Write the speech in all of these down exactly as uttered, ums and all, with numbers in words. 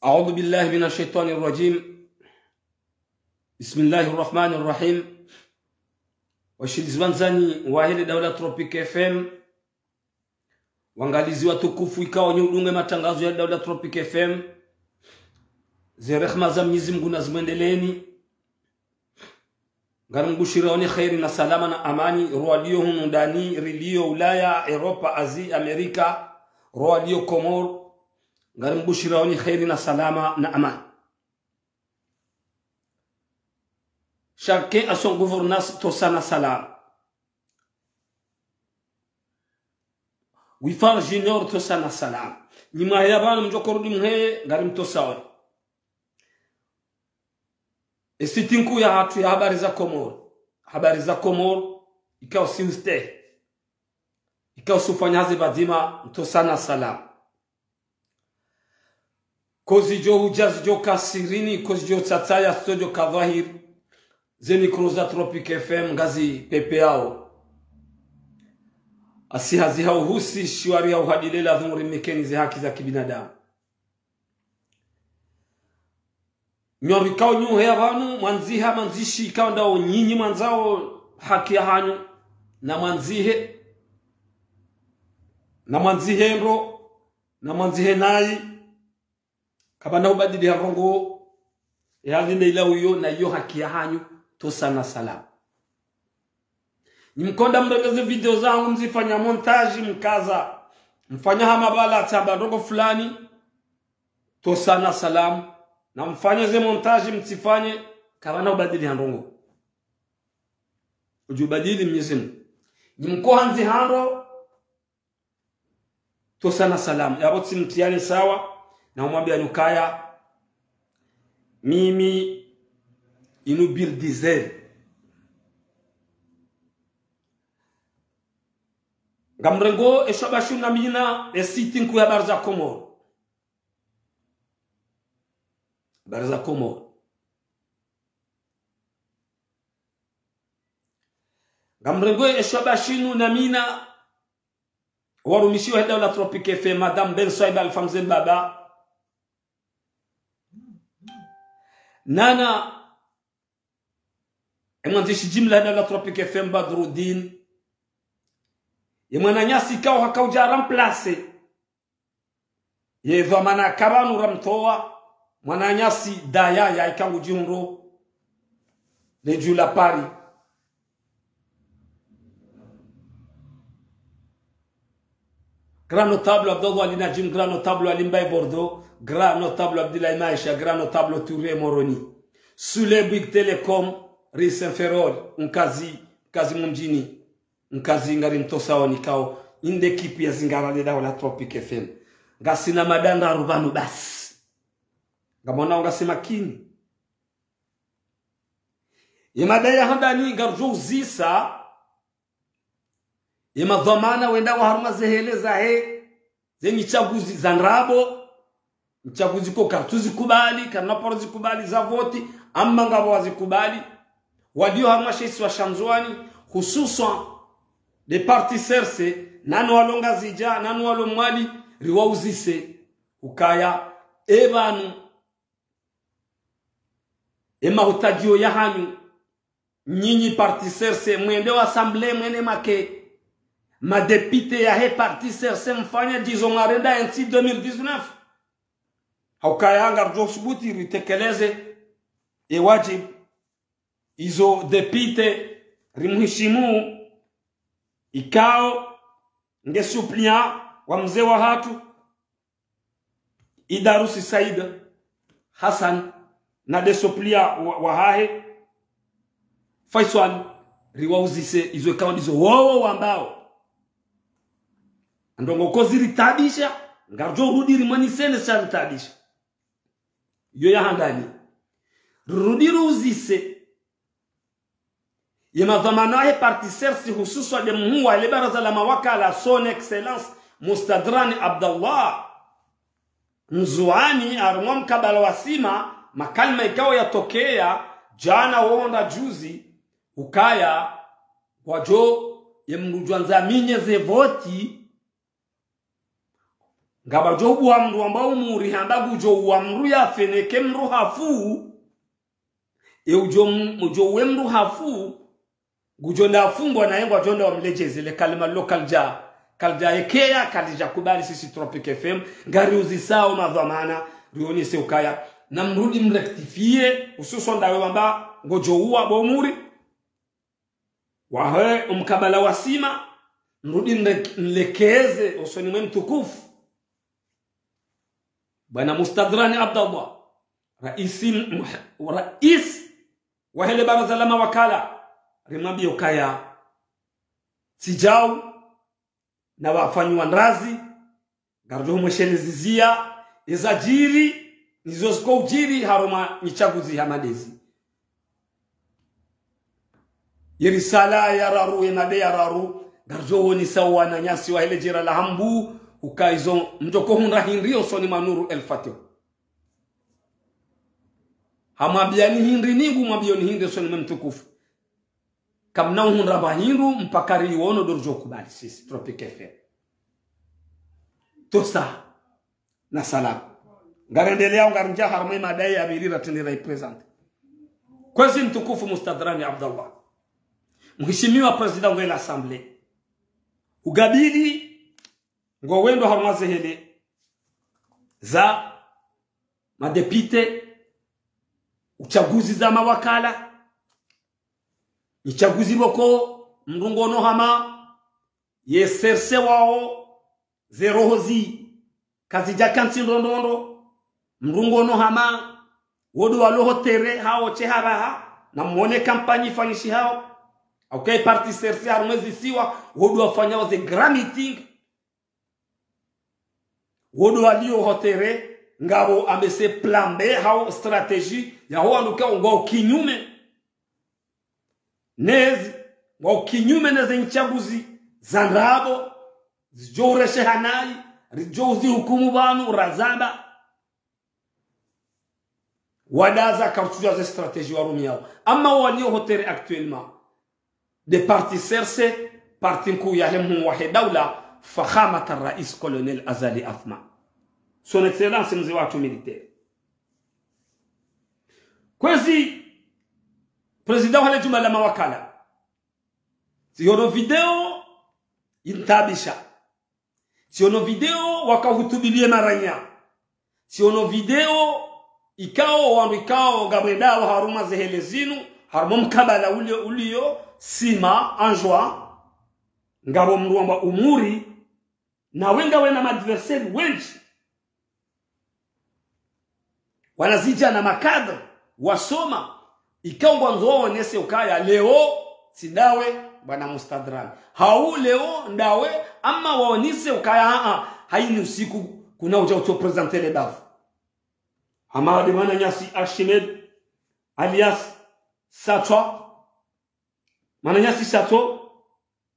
أعوذ بالله من الشيطان الرجيم. بسم الله الرحمن الرحيم. Washilizi wandzani wahe le Daula Tropic F M, wangalizi watukufu ikao nyi udunge matangazo ya Daula Tropic F M, ze rehma za Mwenyezi Mungu nazimwendeleeni. Ngarimbushiraoni kheri na salama na amani, rwalio hunu ndani, rilio Ulaya, Europa, Asie, Amerika, rwalio Komor, ngarimbushiraoni kheri na salama na amani. Chacun à son gouvernance, Tosana salam. Wifar Junior, Tosana salam. Nyi mwaheya pvanu mdjo korudi mheye, ngarimtosaoni. E site nkuu yahatru ya Habari za Komoro. Habari za Komoro, ikao si uste, ikao si ufanya hazi pvadzima, Tosana salam. Ko zidjo hudja zidjo ka sirini, ko zidjo tsatsaya zidjo ka dhwahiri, ze micro za Tropic F M ngazi pepeao. Asi hazi ha uhusi shiwari ya uhadile la dhumuri mekeni ze haki za kibinadamu. Nyi rikao nyi uheya pvanu, mwandziha mandzishi ikao ndao nyinyi mwandzao haki yahanyu, na mwandzihe, na mwandzihe ndro, na mwandzihe nayi, kapvana ubadili ha ndrongo, ya vinde ila uyo, na iyo haki yahanyu, Tosana salam. Nyi mkao nda mrenge ze video zangu, mzifanya montage, mkaza, mfanya hama pvala tsamba ndrongo fulani, Tosana salam. Na mfanye ze montage, mtsifanye, kapvana ubadili ha ndrongo. Udjo ubadili Mwenyezi Mungu. Nyi mkao handzi ha ndro, Tosana salam. Yapvo tsi mtriani sawa, na umwambiani ukaya, mimi inu Bill Diesel. Ngamrengo e shwaba shinu na mina, e site nkuu ya Habari za Komoro. Habari za Komoro. Ngamrengo e shwaba shinu na mina, warumishi wahe Daula Tropic F M, Madame Ben Swaiba Alpha Mze Baba. Nana, e mwandzishi jimla Daula Tropic F M Badrudin. Ye mwananyasi ikao hakaudja remplacer. Ye dhwamana kapvanu ramtowa, mwananyasi daya ya ikangu djihundro, le dju la Paris. Grand notable Abdallah Ali Najim, grand notable Ali Mbaye Bordeaux, grand notable Abdoulaye Maesha, grand notable Touré Moroni. Sule Bouygues Télécom, rue Saint Ferréol, mkazi, mkazi mumdjini, mkazi ngarimtosaoni ikao, inde ekipi ya zingara le Daula Tropic F M. Ngasina mada ndraru pvanu basi. Ngamwonao ngasi makini. Ye mada ya handani ngarudjo uzisa ye madhwamana wendao harumwa ze hele zahe, ze nyitsaguzi za ndrabo, nyitsaguzi ko karitsuzikubali, karina paro zikubali za voti, amma ngapvo wazikubali, walio harumwa she isiwa sha Ndzuani, hususwan nde parti C R C, nanu walo Ngazidja, nanu walo Mwali, riwauzise ukaya, e pvanu, e mahutadjio yahanyu, nyinyi parti C R C, mwende wa assemblée, mwende make madéputé yahe parti C R C, mfanye ndizo mwarenda entsi deux mille dix-neuf. Haukaya ngarudjo subuti ritekeleze e wajibu. Izo député rimuhishimu, ikao nge suppléant wa mze wahatru, Idarusi Said Hassan, na nde suppléant wa, wahahe, Faisal, riwauzise izo ikao ndizo wowo wambao. Ndrongo ko ziritaabisha, ngarudjo rudi rimwenisene sha ritaabisha. Iyo ya handani. Rudi ruuzise ye madhwamana yahe parti C R C, hususwa nde mhuu wa le baraza la mawakala, Son Excellence Mustadrani Abdallah. Ndzuani, harumwa mkabala wa sima, makalima ikao yatokea djana wowo nda juzi, ukaya, ngwadjo, ye mndru djwandza minye ze voti, Ngapvadjo ubuha mndru amba Umuri hamba ngudjo uwa mndru yafe neke mndru hafu. E udjo m-, udjo uwe mndru hafu. Ngudjo nda afungwa naye ngwadjo nda wamlejeze le kalima lo kalidja. Kalidja ekeya, kalidja kubali sisi Tropic F M. Ngariuzisao madhwamana, rionese ukaya. Na mrudi mrectifier, hususwa ndawe wamba ngodjo uwa bo Umuri. Wahe, omkabala wa sima, mrudi mle-, mlekeze, osoni mwe mtukufu. Bwana Mustadrani Abdallah, raisi m-, rais wahe le baraza la mawakala, rimwambie ukaya, tsi djau, na wafanyiwa ndrazi, ngaridjo humweshelezizia, ezadjiri, nizo ziko udjiri, harumwa nyitsaguzi ha madezi. Ye risala ya raru, ye mada ya raru, ngaridjo honesa wananyasi wahe le jera la Hambu, uka izo mdjoko hundra hindri osoni mwa Nuru El Fatih. Hamwambiani hindri ningu, mwambioni hindri osoni mwe mtukufu. Kamna uhundra mba hindru mpaka riwono ndo ridjo kubali sisi, Tropic F M. Tosa na salamu. Ngarendeleao ngarindjia harumwa ye mada ya pvili ratrende rayiprésenter. Kwezi mtukufu Mustadrani Abdallah. Mheshimiwa président wa l'Assemblée. Ugabili ngo wendo harumwa zehele za madéputés, utsaguzi za mawakala, itsaguzi pvoko mndru ngono hama, ye serse wao, ze roho zi, kazidja kantsi ndrondrondro, mndru ngono hama, wodo walo ho terrain hao tse haraha, na mwone kampanyi ifanyishihao, au ke parti serse harumwa ezisiwa, wodo wafanyao ze grand meeting, wodo walio ho terrain, ngapvo ambese plan B hau stratégie, yaho wandru ka ngwao kinyume. Nezi, ngwao kinyume neze ntsaguzi, za ndrabo, zidjo uresheha nayi, ridjo uzihukumu pvanu, razamba. Wadaza kartsudjuwa ze stratégie warumiao. Ama walio ho terrain actuellement. Nde parti serse, parti nkuu yahe mhuu wahe daula, Fakhamat al-Rais Colonel Azali Assoumani. Son Excellence mze watru militaire. Kwezi, président wahe le djumba la mawakala. Tsiono video, intabisha. Tsiono video wakahutubilie maranya. Tsiono video ikao wandru ikao ngapvo edao harumwa zehele zinu, harumwa mkabala ulio, ulio, sima, anjwa, ngapvo mndru wamba Umuri, na wenga wena maadversaire wendji. Wanazidja na makadre, wasoma, ikao ngwandzo waonese ukaya leo, tsi ndawe, bwana Mustadrani. Hau leo, ndawe, ama waonese ukaya, aa, haini usiku, kuna udja utso présenter le bavu. Hama nde mwananyasi Archimède, alias Satwa. Mwananyasi Satwa,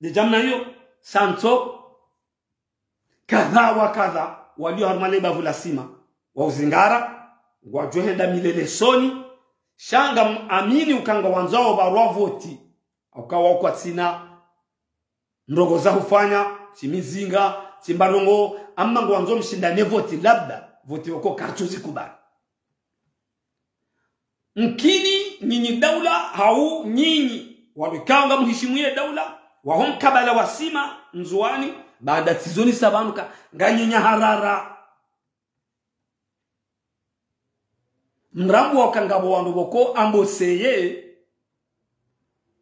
nde djamna iyo, Santo, kadha wa kadha, walio harumwa le bavu la sima, wa uzingara, ngwadjo henda milele soni, sha ngam amini uka ngwandzao pvarwa voti, uka wao kwatsina ndrongo za hufanya, tsi mizinga, tsi mbarongo, ama ngwandzo mshindane voti, labda, voti woko kartsuzi kubali. Mkini nyinyi daula, hau nyinyi, walo ikao ngamhishimwuo ye daula, waho mkabala wa sima, Ndzuwani, baada tsi zoni sa pvanu ka, nganyi nyaharara. Mrambuwa uka ngapvo wandru pvoko amboseye,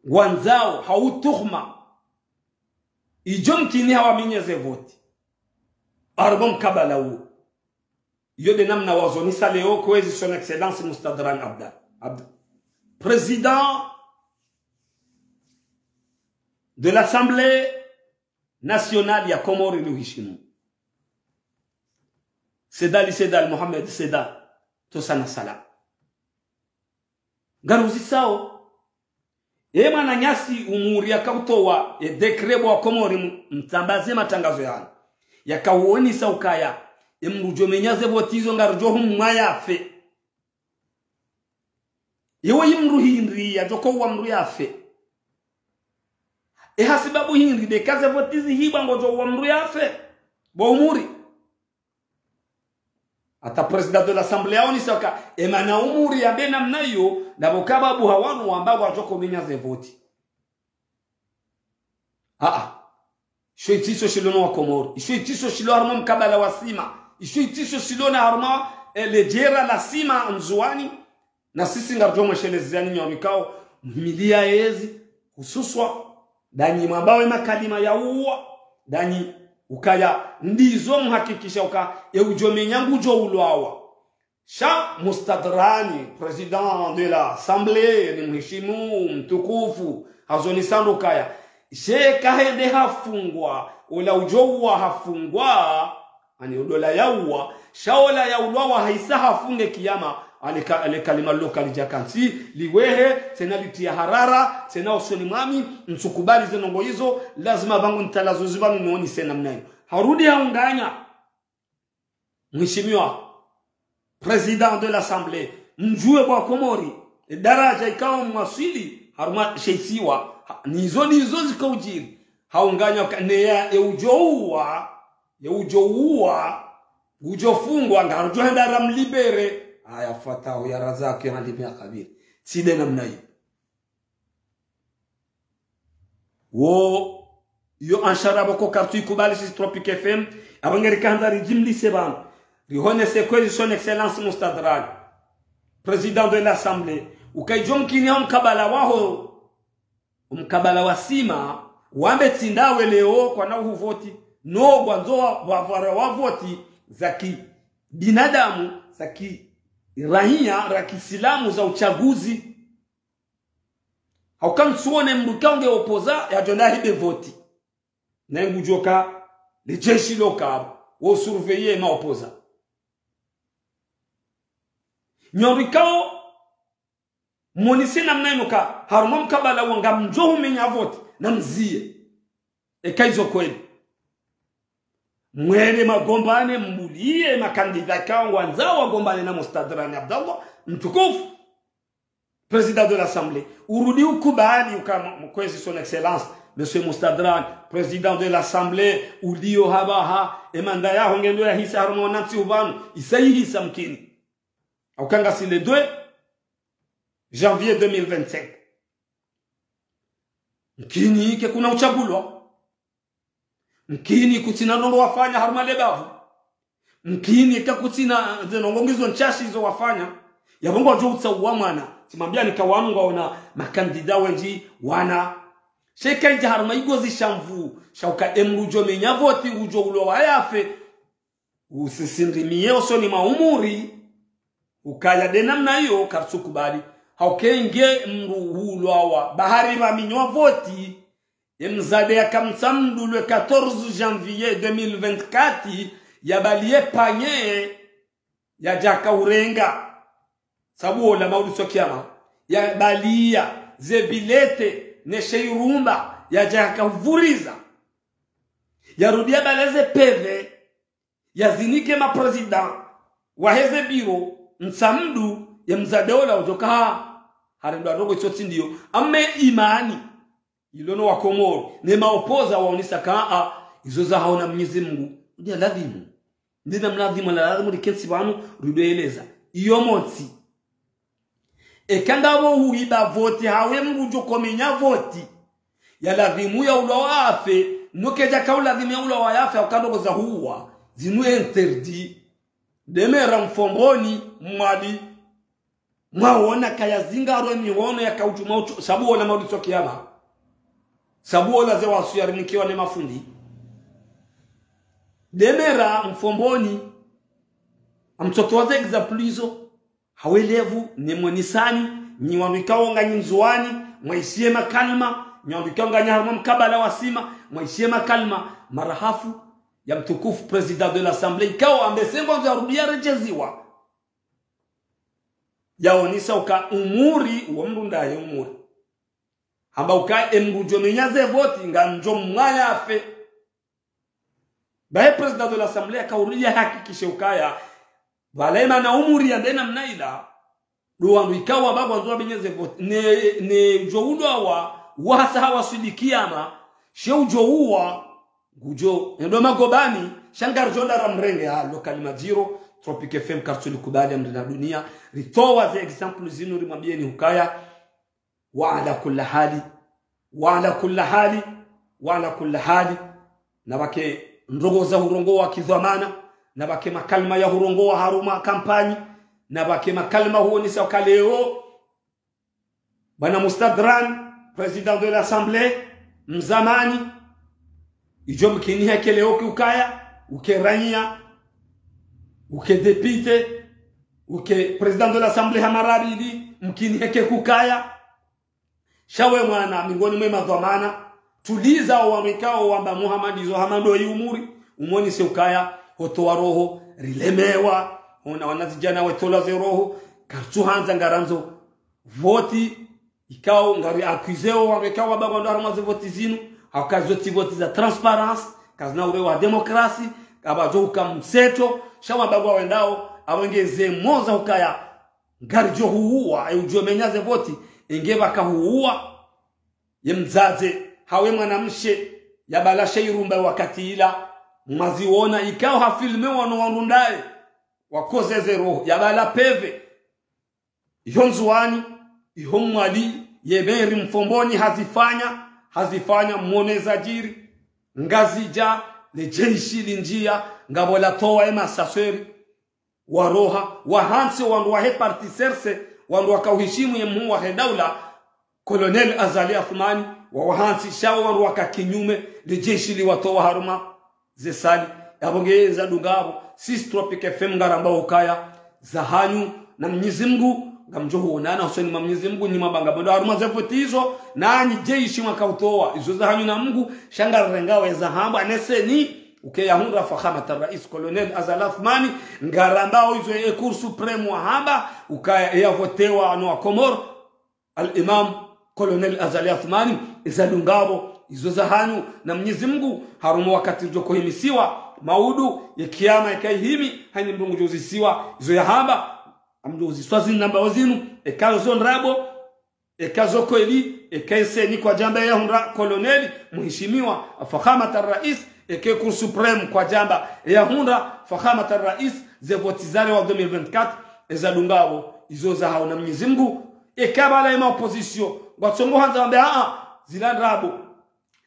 wandzao, hau tuhuma. Idjo mkini hawaminyeze voti. Harumwa mkabala uwo. Iyo nde namna wazonisa leo kwezi Son Excellence Mustadrani Abda-, Abda-, Président de l'Assemblée Nationale ya Komori ni uhishimwuo. Seda Ali Seda Al Mohamed Seda, tosa na salam. Ngaruzisao. Ye mwananyasi Umuri yakautowa ye décret bo wa Komori m-, mtsambaze matangazo yanu. Yakauonesa ukaya, ye mndru djo menya ze voti izo ngaridjo humwa yafe. Yewe yi mndru hindri yadjo ko uwa mndru yafe. Ye hasibabu hindri nde ka ze voti zihibwa ngodjo uwa mndru yafe. Bo Umuri. Hata président de l'Assemblée yaonesa ka, emana umuri yambe namna iyo, ndapvo kababu hawanu wamba wadjo komenya ze voti. Aa. Isho itsiso shilo no wa Komori. Isho itsiso shilo harumwa mkabala wa sima. Isho itsiso shilo na harumwa, eh, ledjera la sima Ndzuwani. Na sisi ngaridjo mweshelezani nyo rikao, mhimiliya yezi, hususwa, ndanyi mwambawe makalima ya uwa, ndanyi ukaya, ndizo muhakikisha uka, e udjo menya ngudjo ulwawa. Sha Mustadrani, président de l'Assemblée, ni mheshimu, mtukufu, hazonesa ndo ukaya. She kahende hafungwa, ola udjo uwa hafungwa, ani ola ya uwa, sha ola ya ulwawa haisa hafunge kiyama, ani ka-, le kalima lo kalidja kantsi, liwehe, tsena litriya harara, tsena usoni mwami, ntsukubali ze ndrongo izo, lazima pvangu ntalazo zipvanu nonese namna iyo. Harudi haunganya. Mheshimiwa, président de l'Assemblée, mdjuwe bo wa Komori, e daraja ikao mwaswili, harumwa she isiwa, ha-, nizo, nizo zikao udjiri. Haunganya ka-, neya, e udjo uwa, e udjo uwa, udjo fungwa, ngarudjo henda ramlibere. Aya Fatahu ya Razaki ya ndimi ya kabiri. Tsi nde namna iyo. Wo, yo anshara pvoko kartsu ikubali sisi Tropic F M, apvo ngeri kahandza ridjimlise pvanu. Rihonese kwezi son excellence Mustadrani, président de l'Assemblée. Uka idjo mkini ha mkabala waho, mkabala wa sima, wambe tsi ndawe leo kwana uhuvoti, no ngwandzo wa, wa, wa, wa voti, za kibinadamu, za kiraiya, za kisilamu, za uchaguzi. Hauka ntsuone mndru ikao nge opposant yadjo nda hibe voti. Naye ngudjoka, le jeshi lo kabo, wo surveiller ma opposant. Nyo rikao, monese namna inu ka, harumwa mkabala wo ngamdjo humenya voti, na mziye. Eka izo kweli. Mwende magombane mbuliye makandida ikao ngwandzao wagombane na Mustadrani Abdallah, mtukufu. Président de l'Assemblée, urudi ukubali uka m-, mkwezi son excellence, Monsieur Mustadrani, président de l'Assemblée, uliyo hapvaha, emanda yaho ngendo yahisa harumwa wanantsi upvanu, isa ihisa mkini. Hauka ngasi le deux janvier deux mille vingt-cinq. Mkini ke kuna uchagulwa. Mkini kutsina ndrongo wafanya harumwa le bavu. Mkini ka kutsina ze ndrongo ngizo ntsashi izo wafanya. Yapvo ngwadjo utsaha uwa mwana. Tsimwambiyani ka wanu ngwaona makandida wendji wana. She kaidja harumwa igozi sha nvu. Sha uka emndru udjo menya voti udjo ulwawa yafe. Usisindimiye usoni mwa umuri, ukaya nde namna iyo kartsu kubali. Hauka nge mndru hulwawa, bahari pvaminywa voti, ye mzade yaka Mtsamdu le quatorze janvier deux mille vingt-quatre, yabaliye panye, yadja kaurenga. Sabu ola maudu so kiyama, yabaliya, ze bilete, ne she irumba, yadja kauvuriza. Yarudi yabale ze peve, yazinike ma président waheze biro, Mtsamdu, ye mzade ola udjoka ha, harendwa ndrongo itso tsi ndiyo, ame imani, ilo no wa Komori, ne ma opposant waonesa ka, a, izo zahaona Mnyezi Mungu, udia ladhimu. Ndina mladhimu la ladhimu rikentsi pvanu, rudweleza. Iyo motsi. Eka ngapvo huiba voti, hawe mndru udjo komenya voti. Ya ladhimu ya ulwawa yafe, no kedja ka uladhimu ya ulwawa yafe, hauka ndrongo za huwa, zinu interdit. Demera Mfomboni, Mwali, mwaona kaya zingarwe mihono yaka udjuma utsu, sabu ola maudu so kiyama. Sabu ola ze wasu yarinikiwa ne mafundi. Demera Mfomboni, amtsotowa ze exemple izo. Hawelevu, ne mwenisani, nyi wandru ikao nganyi Ndzuwani, mwaishiye makalima, nyi wandru ikao nganyi harumwa mkabala wa sima, mwaishiye makalima, marahafu, ya mtukufu président de l'Assemblée, ikao ambe se ngwandzo yarudi yaredjeziwa. Yaonesa uka umuri, uwo mndru ndaye umuri. Hamba uka emndru udjo menya ze voti, ngamdjo mwaya afe. Baye président de l'Assemblée yakauriya hakikishe ukaya, pvala emana umuri ya nde namna ila, ndo wandru ikao wamba ngwandzo wamenye ze voti, ne, ne udjo ulwawa, wahasa hawaswili kiyama, she udjo uwa, ngudjo, endo magobani, sha ngaridjo nda ramrenge, ha, lo kalima dziro, Tropic F M kartsu likubali amri na dunia. Ritowa ze exemple zinu rimwambiyeni hukaya. Wa ala kulli hali. Wa ala kulli hali. Wa ala kulli hali. Na pvwake ndrongoo za hurongowa kidhwamana. Na pvwake makalima ya hurongowa harumwa kampanyi. Na pvwake makalima huonesa uka leo Bwana Mustadran, président de l'Assemblée, mzamani, idjo mkini heke leo ki ukaya, uke ranya, uke député, uke président de l'Assemblée hama rabidi, mkini heke kukaya. Sha we mwana, mingoni mwe madhwamana, tuliza owamwekao wamba Muhammad izo hama ndo yi umuri, umonise ukaya, hotowa roho, rilemewa, ona wanazidjana wetowa ze roho, kartsu handza ngarandzo, voti, ikao ngari accusé o wapvekao wabagwa ndo harumwa ze voti zinu, hauka zo tsi voti za transparence, kazina urewa démocratie, kapvadjo uka mseto, sha wabagwa wendao, awenge ze moza hukaya, ngaridjo huuwa, e udjo menya ze voti, enge pvaka huuwa, ye mdzadze, hawe mwanamshe, yabala she irumba wakati ila, mwaziona, ikao hafilme wano wandru ndaye, wakoze ze roho, yabala peve, iho Ndzuwani, iho Mwali, ye meri Mfomboni hazifanya, hazifanya mwone zadjiri. Ngazidja, le jeshi lindjiya, ngapvo latowa e masasweri, waroha, wahantsi wandru wahe parti serse, wandru wakauhishimu ye mhuu wahe daula, Colonel Azali Assoumani, wawahantsi sha wandru waka kinyume, le jeshi liwatowa harumwa ze sali. Yapvo nge zadunga apvo, sisi Tropic F M ngaramba ukaya, zahanyu na Mnyezi Mngu, ngamdjo huonana hosoni mwa Mnyezi Mngu, nyi mwabanga mwendo harumwa ze voti izo, nanyi jeshi mwakautowa, izo zahanyu na Mngu, sha ngarirenga we zahambwa ne CENI, uke yahundra Fakhamat Rais Colonel Azali Assoumani, ngarambao izo e Cour Suprême wahamba, ukaya yavotewa no wa Komoro, Al-Imam Colonel Azali Assoumani, ezadunga apvo, izo zahanyu na Mnyezi Mngu, harumwa wakati ridjo kohimisiwa, maudu, ye kiyama eka ihimi, hanyi mdru ngudjo uzisiwa, izo yahamba, amdjo uziswa zinu nambao zinu, eka zo ndrabo, eka zo kweli, eka e CENI kwadjamba yahundra Colonel, muhishimiwa, Fakhamat Rais, eka e Cour Suprême kwadjamba yahundra, Fakhamat Rais, ze voti zarewa deux mille vingt-quatre, ezadunga apvo, izo zahao na Mnyezi Mngu, eka pvala ema opposition, ngwatsongo handza wambe, aa, zila ndrabo.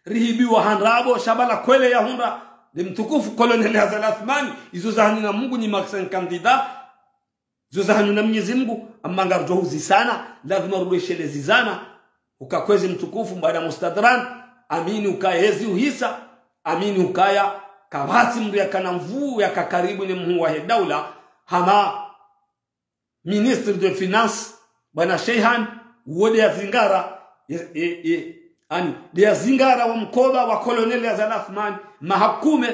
Rihibiwa ha ndrabo, sha pvala kweli yahundra, le mtukufu Colonel Azali Assoumani, izo zahanyu na Mngu nyi maksen candidat, izo zahanyu na Mnyezi Mngu, amma ngaridjo huzisana, lazima rudweshelezizana, uka kwezi mtukufu, bwana Mustadran, amini ukaya ezi uhisa, amini ukaya, kapvatsi mdru yakana nvuu yaka karibu ne mhuu wahe daula, hama, Ministre de Finances, bwana Sheihan, uwo de yazingara, e, e, e, ani, de yazingara wa mkoba wa Colonel Azali Assoumani, maha kume,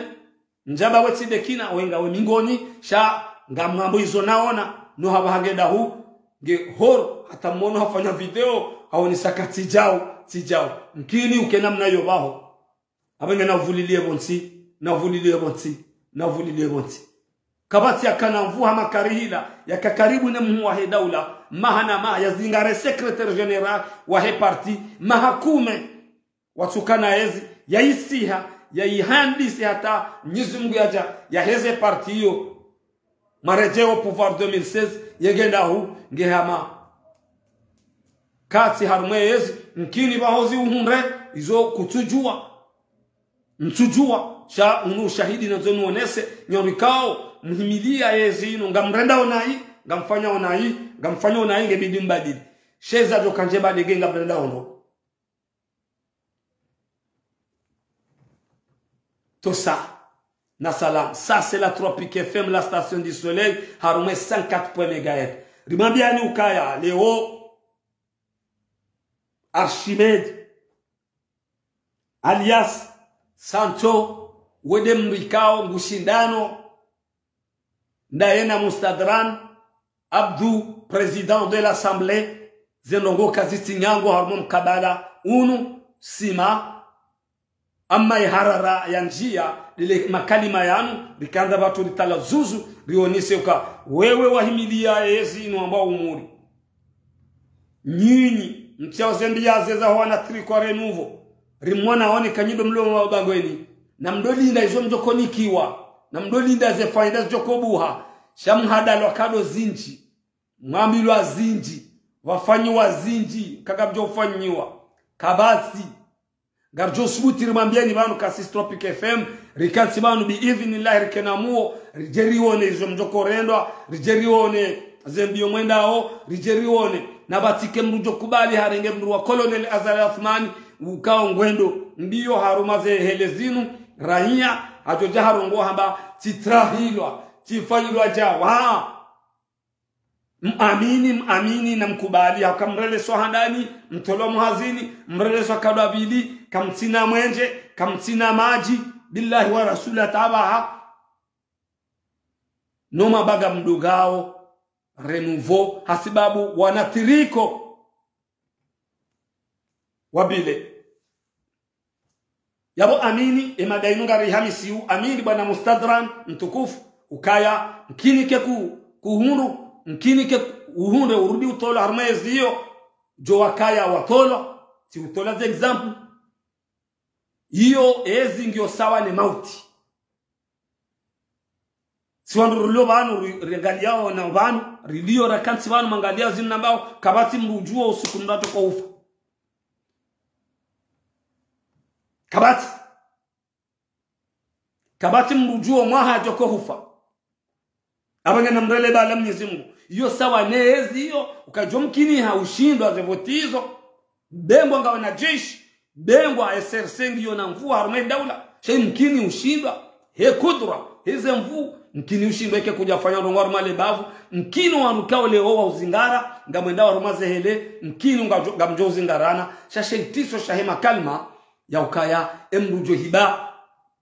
ndjaba wetsi de kina, wenga we mingoni, sha ngamwambo izo naona, no hapva hangenda hu, nge horo, hata mwono hafanya video, haonesa ka tsi djau, tsi djau. Mkini uke namna yo pvaho. Apvo nge navulilie pvontsi, navulilie pvontsi, navulilie pvontsi. Kapvatsi yakana nvuu hama karihila, yaka karibu ne mhuu wahe daula, maha na maha, yazingare secrétaire général wahe parti, maha kume, watsukana ezi, yaisiha, yaihandisi hata Mnyezi Mngu yadja, yaheze parti iyo. Mwaredjeo pouvoir deux mille seize, yengenda hu, nge hama. Katsi harumwa ezi, mkini pvaho zi uhundre, izo kutsudjua. Ntsudjua, sha unu ushahidi nandzo nuonese, nyi rikao, mhimilia ezi inu, ngamrenda onayi, ngamfanya onayi, ngamfanya onayi, nge bidi mbadili. Sheza djo kandje badege ngamrenda ono. Tosa. Na salam. Ça, c'est la Tropic F M, la station du soleil, harumwa cent quatre point un mégahertz. Rimwambiani ukaya, leo, Archimède, alias Sancho, wede mrikao ngushindano, ndaye na Mustadran Abdou, président de l'Assemblée, ze ndrongoo kazitsi nyangu harumwa mkabala unu, sima, amma iharara ya ndjia, lile makalima yanu, rikandza pvatsu ritala zuzu, rionese uka, wewe wahimilia ezi inu amba umuri. Nyinyi, mtsiao ze mbiya zeza hwana tricot renouveau. Rimwona one kanyido mlo mabangweni. Na mdolinda izo mdjokonikiwa. Na mdolinda ze faida zidjokobuha. Sha mhadalwa nkado zindji, mwambilwa zindji, pvafanyiwa zindji, kaka mdjo ufanyiwa. Kapvatsi. Ngaridjo subuti rimwambieni pvanu ka sisi Tropic F M, rikantsi pvanu bi idhinillahi rikena muo, ridje rione izo mdjo korendwa, ridje rione ze mbiyo mwendao, ridje rione. Na pvatsike mdru djo kubali harenge mdru wa Colonel Azali Assoumani, ukao ngwendo mbiyo harumwa ze hele zinu, raiya, hadjo dja harongoa hamba, tsitrahilwa, tsifanyilwa djawa. Mwamini, mwamini na mkubali, hauka mreleswa handani, mtolwa mhazini, mreleswa nkado mbili, kamtsina mwenje, kamtsina madji, billahi wa rasuli atabaha. No mabanga mdungao, renouveau, hasibabu wana tiriko. Wabile. Yapvo amini, emada inu ngarihamisiu, amini bwana Mustadran, mtukufu, ukaya, mkinike ku, kuhundru, mkinike uhundre, urudi utolwa, harumwa ezi iyo, djo wakaya watolwa, tsi utolwa ze exemple. Iyo, ezi ngiyo sawa ne mauti. Si wandru rilio pvanu, ri-, riangaliao na pvanu, rilio rakantsi pvanu, mangaliao zinu nambao, kapvatsi mdru udjuo usiku mdru adjo ko hufa. Kapvatsi. Kapvatsi mdru udjuo mwaha adjo ko hufa. Apvo ngena mrele bala Mwenyezi Mungu. Iyo sawa ne ezi iyo, ukadjo mkiniha ushindwa ze voti izo. Bengwa nga wanajeshi, bengwa S R C ngiyo na nvuu harumwa e daula. Sha mkini ushindwa, he kudra, he ze nvuu, mkini ushindwa eke kudja fanya ndrongoo harumwa le bavu, mkini wandru kao leo wa uzingara, ngamwendao harumwa ze hele, mkini ngamdjo, ngamdjo uzingarana, sha she itiso sha he makalima, ya ukaya, emdru djo hiba,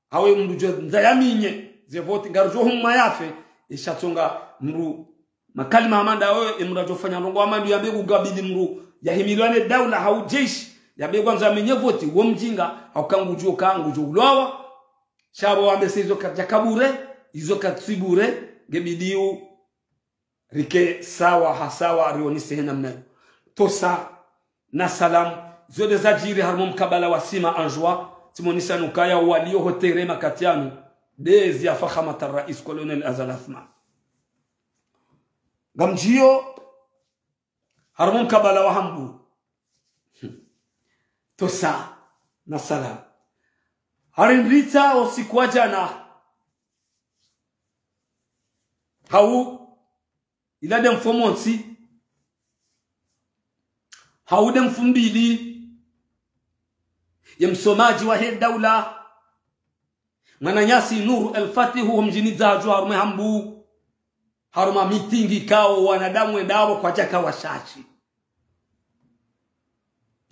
hawe mdru djo ndza yaminye, ze voti, ngaridjo humwa yafe, isha tsonga mdru makalima hama nda oyo, emdru adjo fanya ndrongoo hama ndo yambe kukabili mdru yahimilwa ne daula hau jeshi, yambe kwandza yamenye voti, wo mdjinga, hauka ngudjo ka, ngudjo ulwawa, sha pvo wambe se izo kadja kabure, izo katsi bure, ngebidiu, rike sawa ha sawa, rionise he namna iyo. Tosa, na salamu, zo nde zadjiri harumwa mkabala wa Sima Anjwa, tsimonisa nukaya walio ho terrain makati yanu, nde ezi ya fakhamat ar-rais Colonel Azali Assoumani. Ngamdjio, harumwa mkabala wa Hambu. Tosa, na salamu. Harindritsa usiku wa djana. Hau, ila nde mfumontsi. Hau nde mfumbili. Ye msomadji wa he daula. Mwananyasi Nuru El Fatihu ho mdjini Dzadju harumwa e Hambu. Harumwa mitingi kao wanadamu wendao kwadjaka washashi.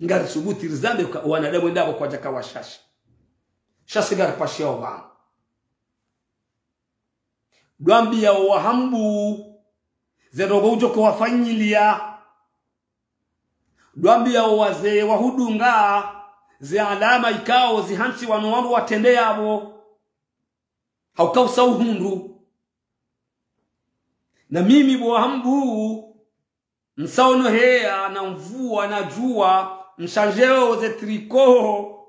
Ngarisubuti rizambe ka wanadamu wendao kwadjaka washashi. Sha si ngaripashiyao pvanu. Ndo wambia owa Hambu, ze ndrongoo udjo ko wafanyilia. Ndo wambia owa ze wahudunga, ze alama ikao zihantsi wanu wandru watrende yapvo. Hauka usa uhundru. Na mimi bo Hambu, msa ono heya, na mvua, na djua, mshandjeo ze tricot.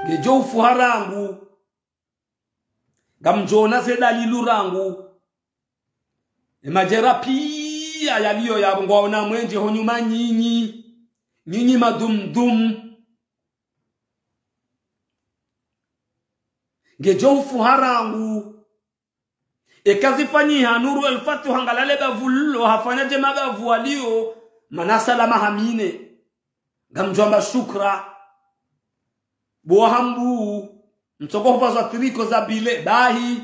Ngedjo ufuha rangu. Ngamdjo ona ze dalilu rangu. Emadjera piya yaliyo yapvo ngwaona mwendje ho nyuma nyinyi. Nyinyi madumdum. Ngedjo ufuha rangu. Eka zifanyiha Nuru El Fatihu hangalia le bavu lilo, hafanya dje mabavu waliyo, mana salama hamine. Ngamdjo amba shukra. Bo Hambu, mtsoko hupvazwa tricot za bile, bahi,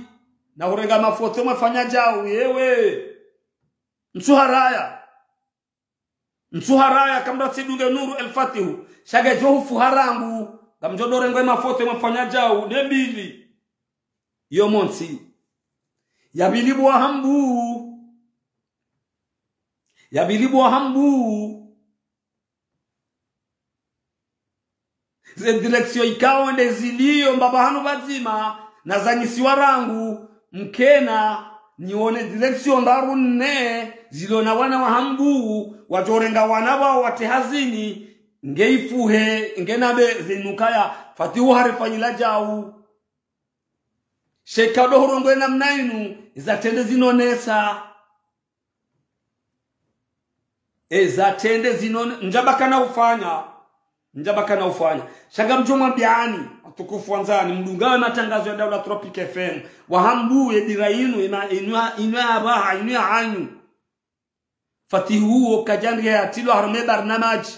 na hurenga mafoto mwafanya djau, yewe. Ntsu haraya. Ntsu haraya kamratsi dunge Nuru El Fatihu. Sha ngedjo ufuha rangu. Ngamdjo ndo renga mafoto mwafanya djau, nde mbili. Iyo montsi. Ya pvili bo Hambu. Ya pvili bo Hambu. Ze direction ikao nde ziliyo mbapvi hanu pvadzima, na zanyisiwa rangu, mkena, nione direction ndraru nne, zilo na wana wa Hambu, wadjo renga wana wao watie hazini, nge ifuhe, nge nambe ze nukaya, Fatihu harifanyila djau. Sha eka ndo hurongoa namna inu, eza trende zinonesa. Eza trende zinone, ndjabakana ufanya. Ndjabakana ufanya. Sha ngamdjo mwambiani, watukufu wandzani, mdungao ye matangazo ya Daula Tropic F M. Wahambu ye dira inu, inu, inu, inu ya raha, inu ya hanyu. Fatihu wo kadjandri ya tilo harumwa ye barnamaji.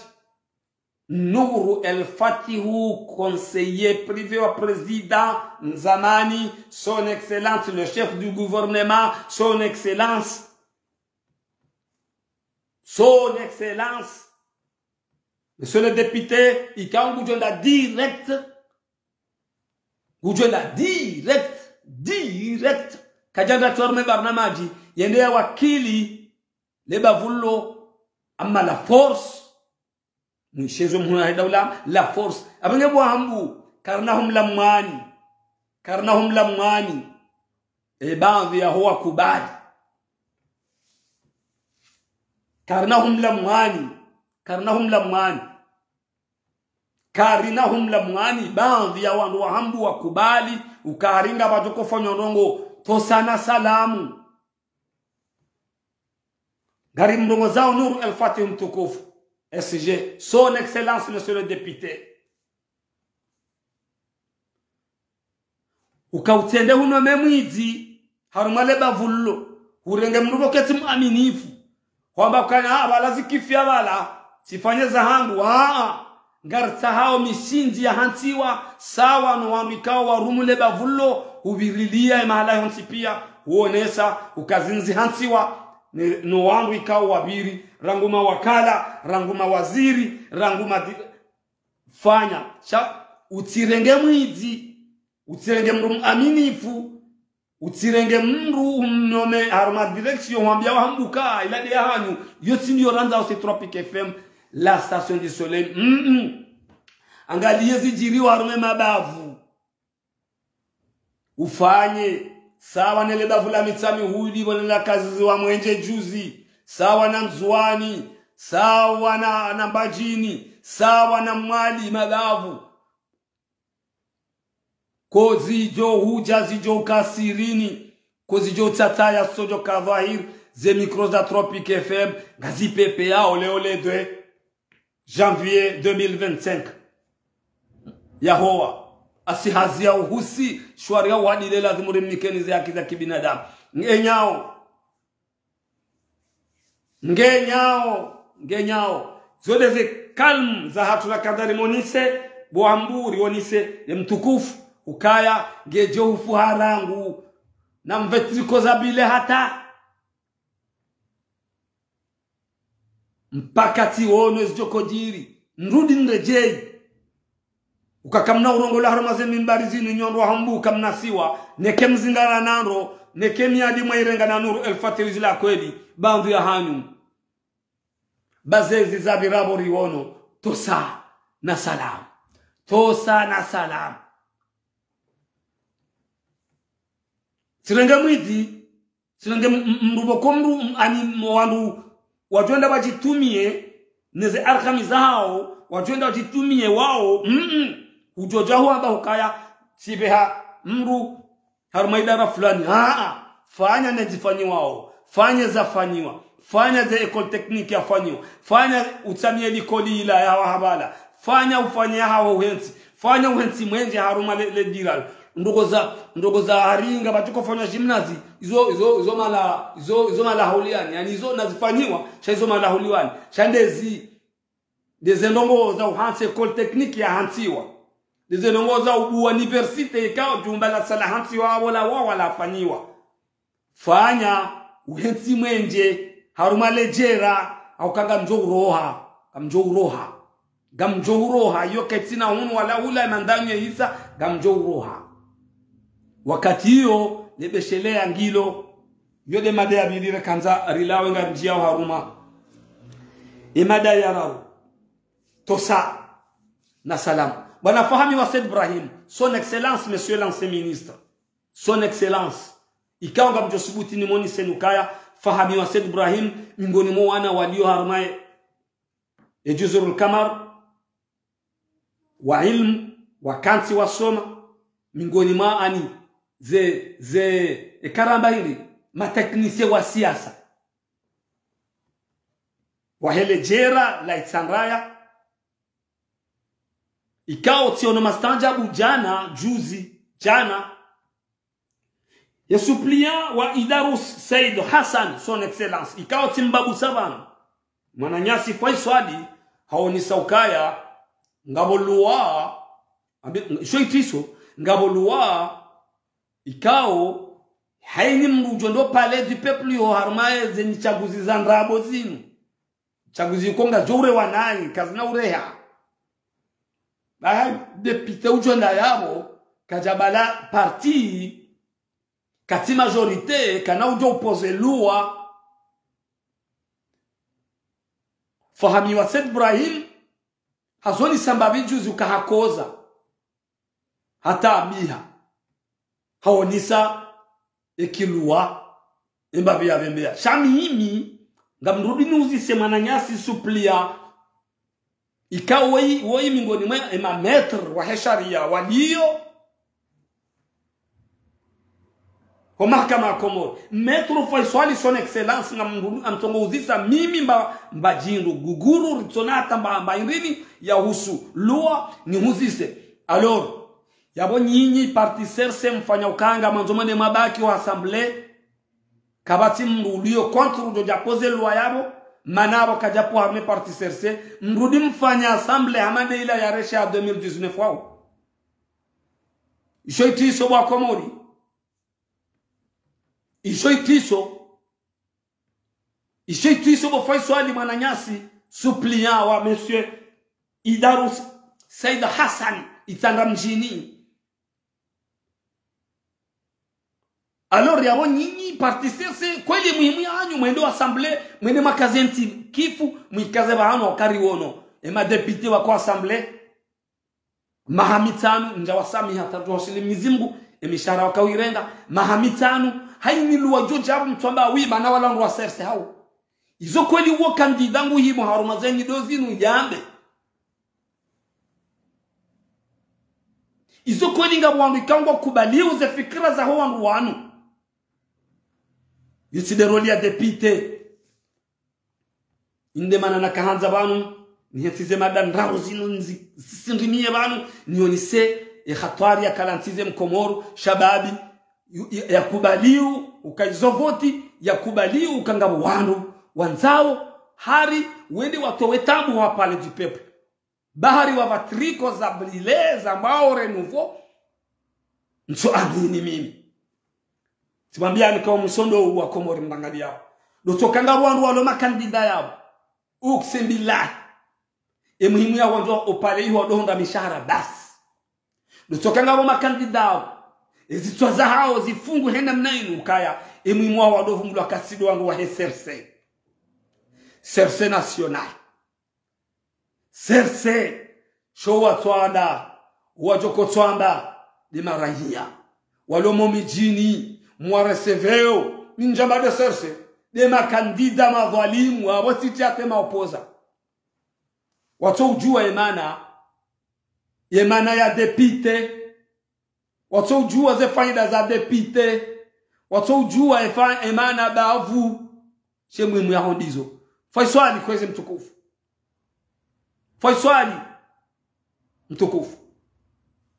Nour El Fatihu, conseiller privé wa président zamani, son excellence le chef du gouvernement, son excellence, son excellence, monsieur le député, ikao ngudjo enda direct, ngudjo enda direct, direct, kadjandra harumwa ye barnamaji, yende ya wakili le bavu lilo, ama la force. Mwishezo mhuu wahe daula, la force. Apvenge bo wahambu, karina humla mwani. Karina humla mwani. E baadhwi yaho wakubali. Karina humla mwani. Karina humla mwani. Karina humla mwani, baadhwi ya wandru wahambu wakubali, uka hari ngapvadjo kofanywa ndrongoo, tosa na salamu. Ngari mrongozao Nour El Fatihu mtukufu, S G, son excellence, monsieur le député. Uka utsende huno me mwidzi, harumwa le bavu lilo, urenge mndru pvo ketsi mwaminifu. Hwamba ukana, ah, pvala zikifiya pvala, tsifanye za hangu, ah, ah. Ngaritsahao mishindzi ya hantsiwa, sawa no wandru ikao warumu le bavu lilo, upvirilia ye mahala yontsi pia, uonesa, uka zindzi hantsiwa, ne, no wandru ikao wapviri, rangu mawakala, rangu mawaziri, rangu madi-, fanya. Sha, utsirenge mwidzi, utsirenge mndru mwaminifu, utsirenge mndru umnome harumwa direction hwambia wahambu ka, ila nde ya hanyu, yo tsi ndiyo randzao si Tropic F M, la station du soleil. Mm-mm. Angalia zidjiriwa harumwa ye mabavu. Ufanye, sawa ne le bavu la Mitsamihuli, pvo ne la Kazizi wa Mwenje juzi, sawa na Ndzuwani, sawa na, na Mbadjini, sawa na Mwali mabavu. Ko zidjo hudja zidjo uka sirini, ko zidjo utsataya zitsodjo ka dhwahiri, ze micro za Tropic F M, ngazipvepveyao leo le deux janvier deux mille vingt-cinq. Yahowa, asi hazi ya uhusi, shwari ya uadili lazimu rimnikeni ze haki za kibinadamu. Ngenyao. Ngenyao, ngenyao. Zo nde ze calme za hatru rakandza rimonise, bo wahambu riwonise, ye mtukufu, ukaya, ngedjo ufu harangu, na mvetriko za bile hata. Mpaka tsiwono zidjo kodjiri, nrudi nredjeyi. Uka kamna urongoa harumwa ze mimbari zinu nyi wandru wahambu kamna siwa, neke mzingara na ndro, neke miadi mwairenga na Nour El Fatihu zila kweli, bandru ya hanyu. Ba zezi zapvira pvo riwono, tosa na salamu. Tosa na salamu. Tsirenge mwidzi, tsirenge m-, m-, mndru pvoko mndru, m-, ani mo wandru, wadjo enda wadjitumiye, ne ze arhami zahao, wadjo enda wadjitumiye wao, mm-mm. Udjodja hwamba hukaya, tsipveha mndru, harumwa idara fulani, aa, fanya ne zifanyiwao, fanya zafanyiwa, fanya ze école technique yafanyiwa, fanya utsamiye likoli ila ya wahabala, fanya ufanye haho uhentsi, fanya uhentsi mwenje harumwa le, le dira. Ndrongoo za, ndrongoo za haringa, pvatsi kofanywa gymnase, izo, izo, izo mala, izo, izo mala hauliwani, yani izo nazifanyiwa, sha izo mala hauliwani, sha ndezi, ndeze ndrongoo za uhantsi école technique yahantsiwa, ndeze ndrongoo za ubuwa université ikao jumba la sala hantsiwa, wala wa, wala fanyiwa. Fanya uhentsi mwenje, harumwa le djera, hauka ngamdjo uroha, ngamdjo uroha. Ngamdjo uroha, iyo ketsina hunu wala hula mandanyo yisa, ngamdjo uroha. Wakati iyo, lebesheleya ngilo, iyo nde mada ya pvili rekandza rilawe ngarindjiyao harumwa. Ye mada ya raru. Tosa na salamu. Bwana Fahami wa Said Ibrahim, Son Excellence, Monsieur l'Ancien Ministre. Son Excellence. Ikao ngamdjo subuti nimonise nukaya, Fahami wa Said Ibrahim, miongoni mwa wana walio harumwa ye, ye Juzurul Kamar, wa ilmu, wakantsi wasoma, miongoni mwa ani, ze, ze, e karamba hili, ma techniciens wa siasa. Wahe le djera la Itsandraya. Ikao tsiono mastaanjabu djana, juzi, djana. Ye suppléant wa Idarus Said Hassan, son excellence. Ikao tsimbabusa pvanu. Mwananyasi Faiswali, haonesa ukaya, ngapvo loi, ambe, isho itriso, ngapvo loi, ikao, haini mdru udjo ndo Palais du Peuple yo harumwa eze nyitsaguzi za ndrabo zinu. Tsaguzi ko ngazidjo urewa nayi, kazina ureha. Bahi, député udjo nda yapvo, kadjabala parti, katsi majorité, kana udjo opposer loi. Fahamiwa Said Ibrahim, hazonesa mbapvi juzi uka hakoza. Hata abiha. Haonesa, eki loi, embapvi ya pvembeya. Sha mimi, ngamrudi niuzise mwananyasi suppléant. Ikao woyi, woyi mingoni mwa ema maître wahe sharia waliyo. Ho mahakama ya Komori. Maître Faiswali, son excellence, ngamrudi, ngamtsongo uzisa mimi mba, mba djindru guguru, ritsona hata mba, mba indrini, yahusu loi, nihuzise. Alors, yapvo nyinyi parti C R C mfanya ukaya ngamwandzo mwende mwabaki wa assemblée. Kapvatsi mdru uliyo contre udjo dja poser loi yapvo, mana yapvo kadjapvo harumwa parti C R C, mrudi mfanya assemblée hama nde ila yaresha ya deux mille dix-neuf wao. Isho itriso bo wa Komori. Isho itriso. Isho itriso bo Faiswali mwananyasi, suppléant wa monsieur Idarus Said Hassan, Itsandra mdjini. Alors, yapvo nyinyi, parti C R C, kweli muhimu yanyu, mwende wa assemblée, mwende mwakaze ntsi kifu, mwikaze pvahanu wakati wono. Ema député wako assemblée, maha mitsanu, ndja wasamiha tatu wasili Mwenyezi Mungu, emishahara wakawirenga, maha mitsanu, haini loi djo djabu mtsamba wi, mana wala ndo wa C R C hao. Izo kweli wo candidat nguhimo harumwa ze nyido zinu yambe. Izo kweli ngapvo wandru ikao ngwakubaliyo ze fikira zaho wandru wanu. Yo tsi nde rôle ya député. Inde mana nakahandza pvanu, nihetsize mada ndraru zinu nzi, zisindrimiye pvanu, nionese, e hatwari yakala ntsize mkomoro, shababi, yu, ya, yakubaliyo, uka izo voti, yakubaliyo, uka ngapvo wandru, wandzao, hari, wende watowe tabu wa Palais du Peuple. Bahari wa vatriko za brile, za mbao renouveau, ntso amini mimi. Tsimwambia nika wo msondo wa Komori mrangaliyao. Ndo tsoka ngapvo wandru walo makandida yapvo. Uksembilahi. E muhimu ya wandru wa opale iho wadohonda mishahara basi. Ndo tsoka ngapvo makandida yapvo. Ezitswa zahao zifungu hena mna inu ukaya. E muhimu wa wandru vumulwa kasido wangu wahe C R C. C R C national. C R C, sho watswanda, wadjoko tswamba, nde maraiya. Walo mo midjini, mwareseveo, ni ndjamba nde C R C, nde makandida madhwalimu, apvo tsi tsi ate maopoza. Watso udjuwa emana, emana ya député, watso udjuwa ze faida za député. Watso udjuwa efa, emana bavu. She muhimu yaho ndizo. Faiswali kwezi mtukufu. Faiswali mtukufu.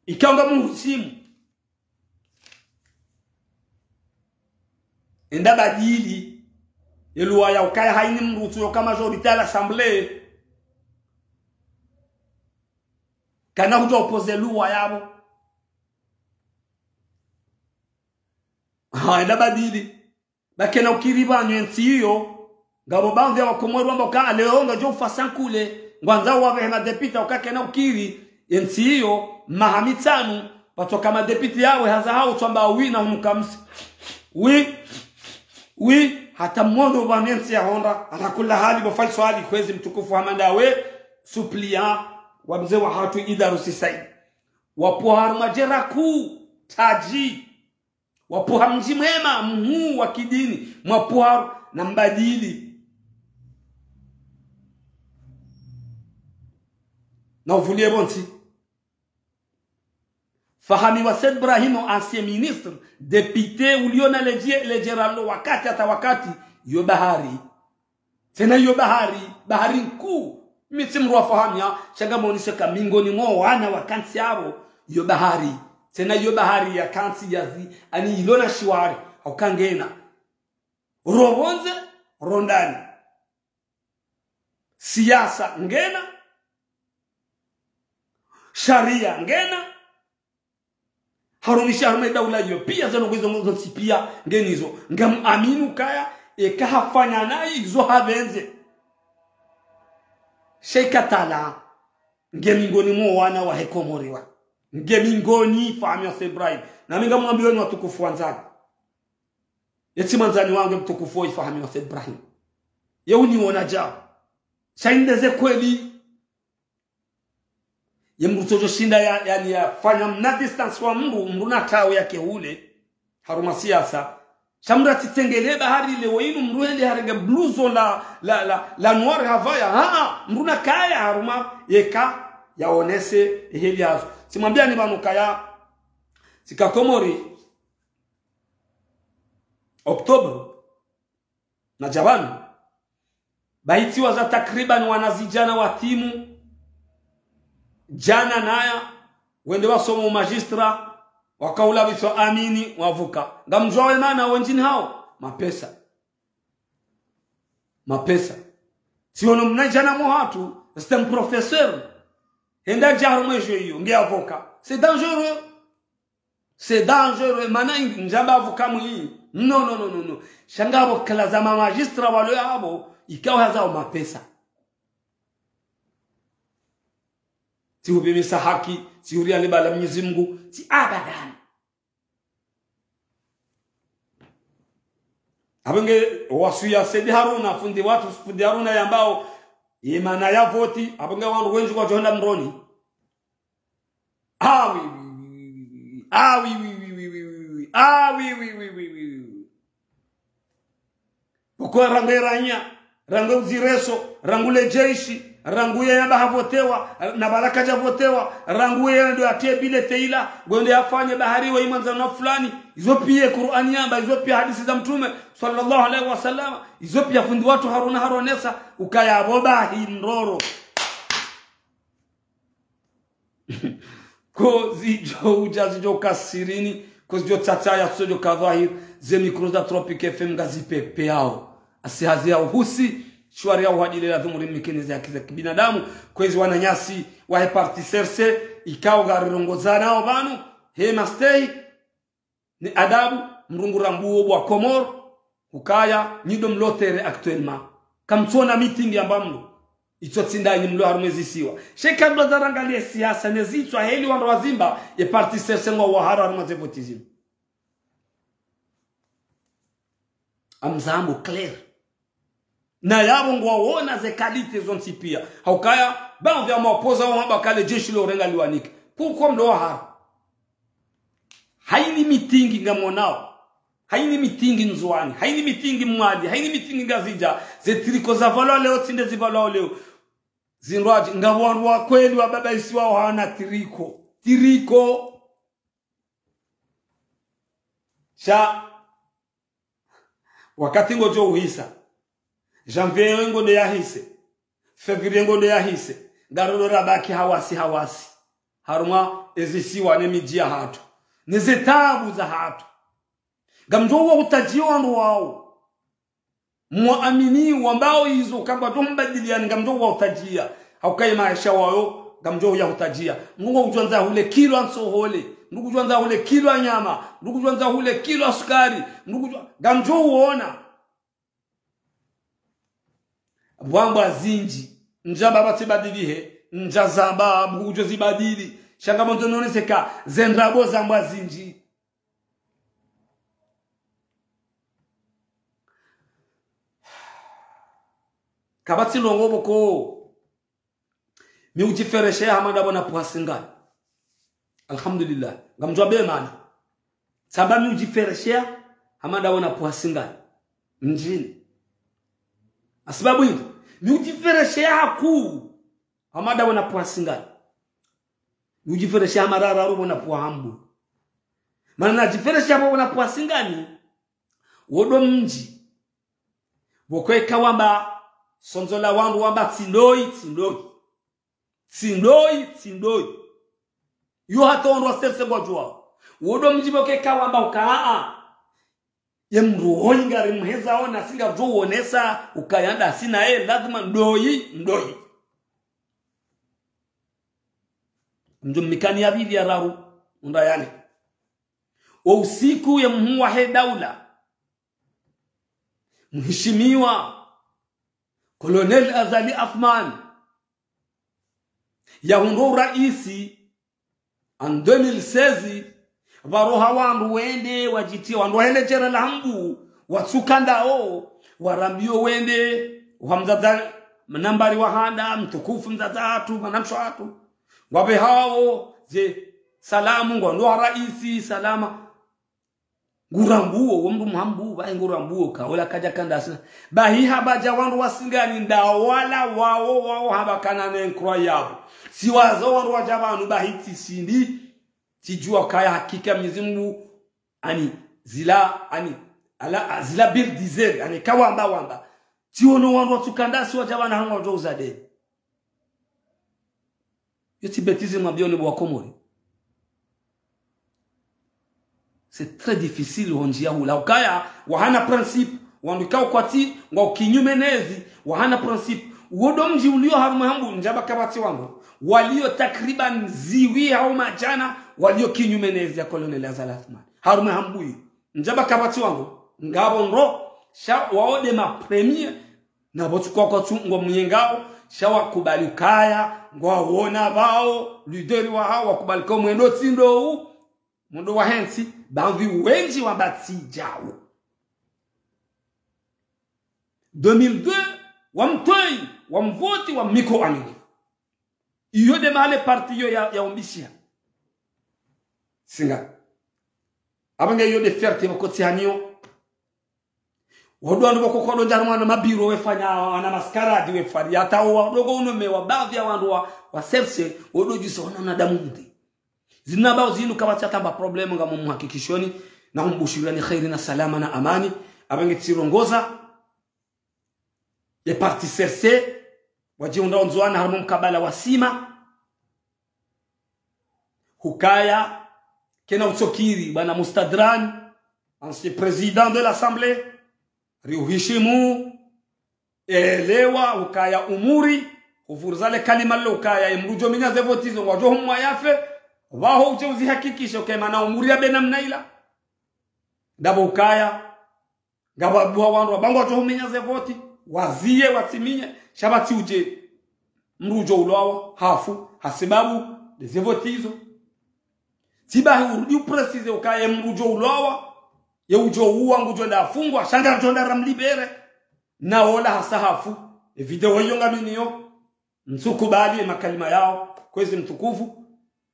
Ikao ngamuhushimu. Enda badili. Ye loi ya ukaya haini mdru utsu yoka majorité à l'Assemblée. Kana hudja opposer loi yapvo. Ha, enda badili. Ba kena ukiri pvanu entsi iyo. Ngapvo baadhwi ya wakomori wamba uka leo ngadjo ufa sankule. Ngwandzao wapvehe madéputé uka kena ukiri entsi iyo. Maha mitsanu. Pvatsoka madéputé yawe haza hao tswamba wi na humukamsi. Wi, wi, hata mwono pvanu entsi yahondra. Ala kula hali bo Faiswali kwezi mtukufu hama ndawe. Suppléant wa mze wahatru Idarusi Said. Wapvo harumwa djera kuu, tadji. Wapvo ha mdji mwema, mhuu wa kidini, mwapvo harumwa na mbadili. Na uvulie pvontsi. Fahami wa Said Ibrahim, ancien ministre, député, uliona ledje-, ledjera lo wakati hata wakati, yo bahari. Tsena yo bahari, bahari nkuu. Mi tsi mdru wa Fahami ya, sha ngamonesa ka mingoni mwa wana wakantsi yapvo, yo bahari. Tsena yo bahari yakantsi yazi, ani ilona shiwari, hauka ngena. Ro pvondze, ro ndani. Siasa ngena, sharia ngena, harumisha harumwa daula iyo pia, zeno kwizo ngozo ntsi pia, ngenizo. Ngam aminu kaya, eka hafanya nayi izo hapvendze. Sheikh Atala, nge mingoni mwa wana wahe Komori wa. Nge mingoni Fahami wa Said Ibrahim. Na mi ngamwambiyo nyi watukufu wandzani. Yetsi mwandzani wangu mtukufu wa Fahami wa Said Ibrahim. Ye uniona djao. Sha inde ze kweli. Ye mdru tsodjo shinda ya, yani yafanya mna distance wa mdru, mdru na kawe yake hule. Harumwa siasa. Sha mdru atsitsengelee bahari leo inu mdru hende harenge blouson la, la, la, la noir havaya. Ha, ha, mdru na kaya harumwa yeka yaonese eheli yazo. Tsimwambiani pvanu kaya. Tsika Komori. Octobre. Na dja pvanu. Bahi tsiwa za takriban wanazidjana watimu. Djana naya. Wende wasoma umagistrat. Wakaula pvitswa amini, wapvuka. Ngamdjuwa we mana wendjini hawo. Mapesa. Mapesa. Tsiono mna djana mwa hatru, c'est un professeur. Hende dja harumwa ejo iyo, nge avocat. C'est dangereux. C'est dangereux. Mana in-, ndjamba avocat mwi. Non, non, non, non, non. Sha ngapvo kala za mamagistrat walo yapvo, ikao hazao mapesa. Tsi hupvimisa haki, tsi huria libala Mwenyezi Mungu, tsi abadan. Apvo nge wasuya Said Haruna, fundi watru, fundi Haruna yambao, ye mana ya voti, apvo nge wandru wendji kwadjohenda mroni. Ah, oui, oui, oui, oui, oui, oui, oui. Ah, oui, oui, oui, oui, oui, oui. Ah, oui, oui, oui, oui, oui, oui, oui. Pvoko rangu eranya, rangu uzireso, rangu le jeshi, rangu ye yamba havotewa, na pvala kadja votewa, rangu ye ndo yatie bile teila, ngwendo yafanye bahari wa imwanza na fulani, izo pia Qur'ani yamba, izo pia hadisi za Mtrume, swallallahu alayhi wa sallam, izo pia fundi watru Haruna haronesa, ukaya apvo bahi mroro. Ko zidjo udja zidjo ka sirini, ko zidjo tsatsa ya sodjo ka dhwahir, ze mikro za Tropic F M ngazi pepe yao. Asi hazi ya uhusi, shwari ya uhadile la dhumuri mikini za haki za kibinadamu, kwezi wananyasi, wahe parti C R C, ikao ngarirongozanao pvanu, he mastehi, ni adabu, mdru ngu rambuo bo wa Komori, hukaya, nyi ndo mlo terrain actuellement. Kamtsona meeting yamba mlo. Itso tsi ndanyi mlo harumwa ezisiwa. Sha eka mdru adja rangalie siasa, ne zitswa heli wandru wazimba, ye parti C R C ngwao wahara harumwa ze voti zinu. Amzambo clair. Na yapvo ngwaona ze qualité zontsi pia. Haukaya, baadhwi ya maopposants wao hamba kale jeshi lo renga liwanike. Pourquoi mlo wahara? Haini meeting ngamonao. Haini meeting Ndzuani. Haini meeting Mwali. Haini meeting Ngazidja. Ze tricot za valwa leo, tsi nde zi valwa leo. Zindrwadji, ngapvo wandru wa kweli wa baba isiwa wao hawana tricot. Tricot. Sha wakati ngodjo uhisa. Janvier ngodjo yahise. Février ngodjo yahise. Ngarolo rabaki hawasi hawasi. Harumwa ezisiwa ne midji ya hatru. Ne ze tabu za hatru. Ngamdjo wa utadjio wandru wao. Mwaamini wambao izo kangwadjo mbadiliani ngamdjo wa utadjia. Haukaye maesha wayo, ngamdjo ya utadjia. Mdru ngudjo andza hule kilo ya ntsohole. Mdru ngudjo andza hule kilo ya nyama. Mdru ngudjo andza hule kilo ya sukari. Mdru ngudjo, ngamdjo uona. Pvwambwa zindji. Ndjamba pvatsi badilihe. Ndjazamba mdru ngudjo zibadili. Sha ngamandzo nonese ka, ze ndrabo zambwa zindji. Kapvatsi ndrongoo pvoko. Mi udjifereshea hama ndapvo na pvwasi ngani. Alhamdulillah. Ngamdjuwa be mana. Tsamba mi udjifereshea hama ndapvo na pvwasi ngani. Mdjini. Hasibabu hindri. Mi udjifereshea hakuu. Hama ndapvo na pvwasi ngani. Udjiferesha hama rararu pvo na pvwa Hambu. Mana nadjiferesha pvo na pvwa Singani. Wo ndo mdji. Pvoko eka wamba, sondzola wandru wamba tsi ndoyi, tsi ndoyi. Tsi ndoyi, tsi ndoyi. Yo hata wandru wa serse ngwadjuwao. Wo ndo mdji pvoko eka wamba uka aa. Ye mndru hoyi ngari mheza ona singa djo wonesa ukaya ndasi naye lazima ndoyi, ndoyi. Mdjo mikani ya pvili ya raru, unda yani. O usiku ye mhuu wahe daula, mheshimiwa Colonel Azali Assoumani, yahundru uraisi en deux mille seize, pvaroha wandru wende wadjitie wandru wahele djera la Hambu, watsuka ndawo, warambiyo wende, wa mdzadze nambari wa handa, mtukufu mdzadze hatru, mwanamshe hatru. Ngwapve hawo, ze, salamu, ngwandro wa raisi, salama. Ngurambuo, wo mndru mhambu, bahi ngurambuo, ka, ola kadja kandasi na. Bahi hapvadja wandru wa Singani nda wala wawo, wawo hamba kana ne nkro yabo. Si wazo wandru wadja pvanu bahi tsi sindi, tsidjuwa kaya hakika Mwenyezi Mungu, ani, zila, ani, ala, zila bil dizer, ani, kawamba wamba. Tsi wono wandru watsuka ndasi wadja pvanu hanga wadjo uza deni. Yo tsi bêtise mwambioni bo wa Komori. C'est très difficile hondjiya hula. Ukaya, wahana principe, wandru ikao kwatsi, ngwao kinyume nezi, wahana principe. Wo ndo mdji uliyo harumwa Hambu, ndjapvo kapvatsi wandru. Waliyo takriban ziwi hau madjana, waliyo kinyume nezi ya Colonel Azali Assoumani. Harumwa Hambu iyo. Ndjapvo kapvatsi wandru. Ngapvo ndro, sha wao nde ma premier, na pvo tsuko kwatsu ngwa mnyengao, sha wakubali ukaya, ngwawona pvao, leader wahawo, wakubali ko mwendo tsi ndo u, mwendo wa hentsi, bamvi wendji wamba tsi djawo. Deux mille deux, wamtoi, wamvoti, wamiko amini. Iyo nde mahale parti iyo ya, ya umbishiha. Singa. Apvo nge iyo nde fierté pvoko tsi haniyo. Wo ndo wandru pvoko kodo ndjari mwana mabiro wefanya, wana mascarade wefanya. Hata wo ndo ngo uno mewa baadhi ya wandru wa, wa serse, wo ndo djiso wana wanadamu ndi. Zinu pvao zinu kapvatsi hata mba problème ngam muhakikishoni, na humbushirani kheri na salama na amani, apvo nge tsirongoza, ye parti serse, wadjihundra Ndzuwani harumwa mkabala wa sima, hukaya, kena utsokiri, bwana Mustadran, ancien président de l'Assemblée, riuhishimu, elewa, hukaya umuri, hufurza le kalima lilo hukaya, emdru djo minya ze voti zo, ngwadjo humwa yafe, pvaho udje uzihakikishe, hukaya mana umuri ya be namna ila. Ndapvo hukaya, ngapvo abuwa wandru wamba ngwadjo huminya ze voti, waziye, watsiminye, sha pvatsi udje mdru udjo ulwawa, hafu, hasibabu, nde ze voti izo. Tsi bahi urudi upréciser ukaya emdru udjo ulwawa, ye udjo uwa, ngudjo nda afungwa, sha ngaridjo nda ramlibérer, na ola hasa hafu, e vidéo iyo ngaminayo, ntsukubali e makalima yao, kwezi mtukufu,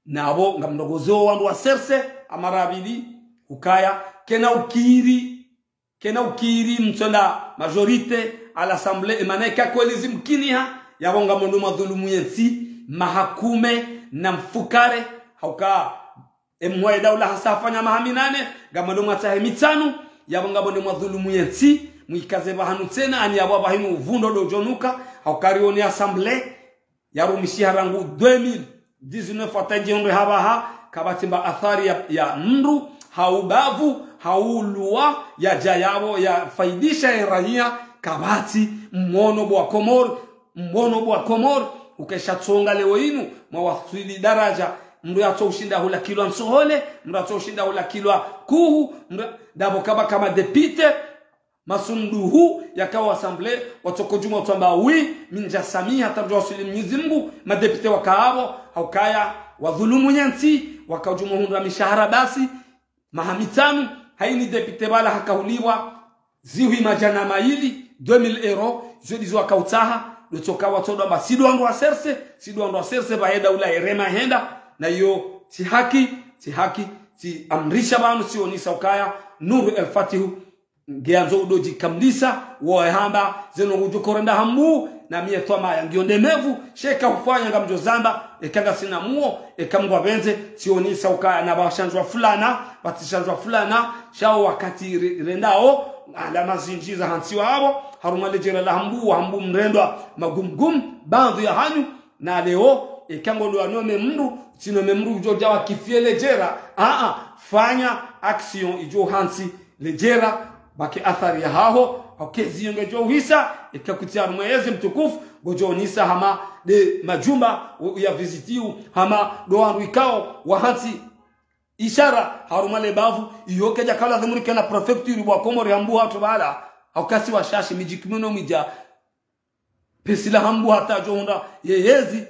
na apvo ngamrongozo wandru wa serse, amara pvili, hukaya, kena ukiri, kena ukiri mtsonda majorité à l'Assemblée, emana ika kweli zimkiniha, yapvo ngamwendo mwadhulumu yentsi, mahakume, na mfukare, hauka, emhuu wahe daula hasa hafanya maha minane, ngamwendo mwatsahe mitsanu, yapvo ngamwendo mwadhulumu yentsi, mwikaze pvahanu tsena, ani yapvo pvahanu uvundo ndo udjonuka, hauka rione Assemblée, yarumishiha rangu deux mille dix-neuf hata ndjihundre hapvaha, kapvatsi mba athari ya, ya mdru, hau bavu, hau luwa, yadja yapvo, yafaidisha ye raia, kapvatsi mwono bo wa Komori, mwono bo wa Komori, ukesha tsonga leo inu, mwawaswili daraja, mdru yatso ushinda hula kilwa ntsohole, mdru yatso ushinda hula kilwa kuhu, mdru, ndapvo kapvaka madéputé, masunduhu yakao Assemblée, watsoko djumwa utsamba wi, mi ndja samiha, hata ndjo waswili Mwenyezi Mungu, madéputé waka apvo, haukaya, wadhulumu yentsi, waka djumwa hundra mishahara basi, maha mitsanu, haini député pvala haka hulipvwa, zihwi madjana mayili, deux mille euros, zo ndizo waka utsaha, ndo tsoka watsodo amba, si ndo wandru wa serse, si ndo wandru wa serse, pvahe daula erema henda, na iyo, tsi haki, tsi haki, tsi amrisha pvanu, tsi onisa ukaya, Nuru El Fatihu, ngeyandzo udo djikamlisa, wo ehamba, zeno ngudjo korenda Hambu, Na mi ye twamaya ngiyo ndemevu, sha eka hufanya ngamdjo zamba, eka ngasina muo, eka Mngu hapvendze, tsionesa ukaya na pvashandzwa fulana, pvatsishandzwa fulana, sha wo wakati re-, rendao, alama zindji zahantsiwa apvo, harumwa ledjera la Hambu, wa Hambu mrendwa, magumgum, baadhwi yahanyu, na leo, eka ngolo wanome mndru, tsinome mndru udjo dja wakifie ledjera, aa, fanya action idjo hantsi ledjera, pvwake athari yahaho, hauka ezi yo ngedjo hwisa, eka kutsi harumwa yezi mtukufu, ngodjo onesa hama nde majumba, u-, ya visitiwa, hama ndo wandru ikao, wahantsi, ishara, harumwa lebavu, iyo kedja kala dhimuri kena préfecture wa Komori Hambu hatru pvala, hauka si washashi midji kumi no midja, pesi la Hambu hata djo hundra, ye yezi,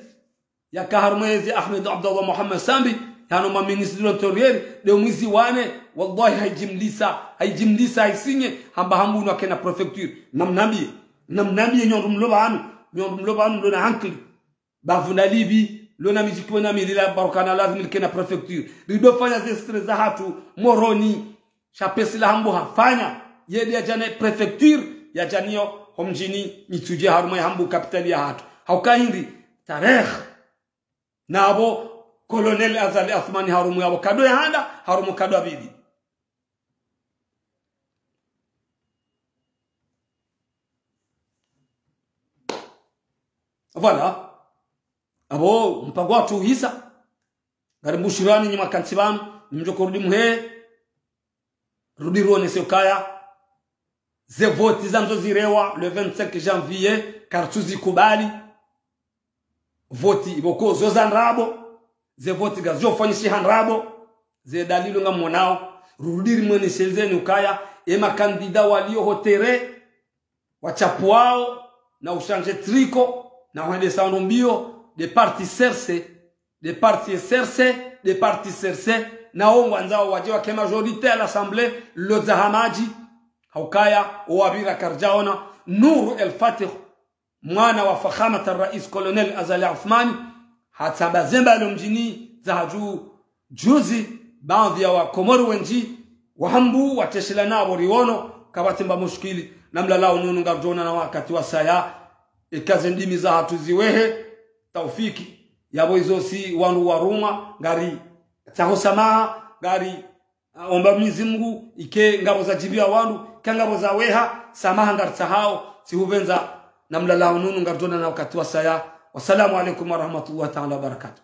yaka harumwa yezi Ahmed Abdallah Mohamed Sambi, yano ma ministre de l'intérieur, nde mwizi wane, wallahi haidjimlisa, haidjimlisa, haisinye, hamba Hambu no kena préfecture. Namnambie, namnambie nyi wandru mlo pvanu, nyi wandru mlo pvanu mlo na hankili. Bavu na Libye, lona midji kumi na mili la barukana lazimu likena préfecture. Ridofanya ze stress zahatru, Moroni, sha pesi la Hambu hafanya, ye nde yadja ne préfecture, yadja niyo homdjini Mitsudje harumwa ye Hambu capitale yahatru. Hauka hindri, tarehi. Na apvo, Colonel Azali Assoumani harumwa yapvo kado ya handa, harumwa kado ya pvili. Voilà. Apvo, mpango watru uhisa. Ngari mbushirani nyi makantsi pvanu, nyi mdjo ko rudi muhe. Rudi ruonese ukaya. Ze voti zandzo zirewa, le vingt-cinq janvier, kartsu zikubali. Voti, ipvo ko zo za ndrabo. Ze voti ngazidjo fanyishiha ndrabo. Ze dalili ngamonao. Rudi rimweneshezeni ukaya. E makandida walio ho terrain. Watsapvuao na ushanje triko, na hwendesa wandru mbio, nde parti serse, nde parti serse, nde parti serse, na wo ngwandzao wadje wake majorité à l'Assemblée, lodza hamadji, haukaya, owapvira karidjaona, Nour El Fath, mwana wa Fakhamat al-Rais Colonel Azali Assoumani, hatsamba zemba lo mdjini za hadju juzi, baadhwi ya Wakomori wendji, wa Hambu, wateshela na apvo riono, kapvatsi mba mushkili, na mlalao nunu ngardjona na wakati wasaya, eka ze ndimi zahatru ziwehe, taufiki, yapvo izo si wandru warumwa, ngari, tsaho samaha, ngari, ah, omba Mwenyezi Mungu, ike ngapvo zadjibiwa wandru, ika ngapvo zaweha, samaha ngaritsahao, si hupvendza, na mlalao nunu ngardjona na wakati wasaya. Wassalamu alaikum warahmatullahi taala wabarakatuh.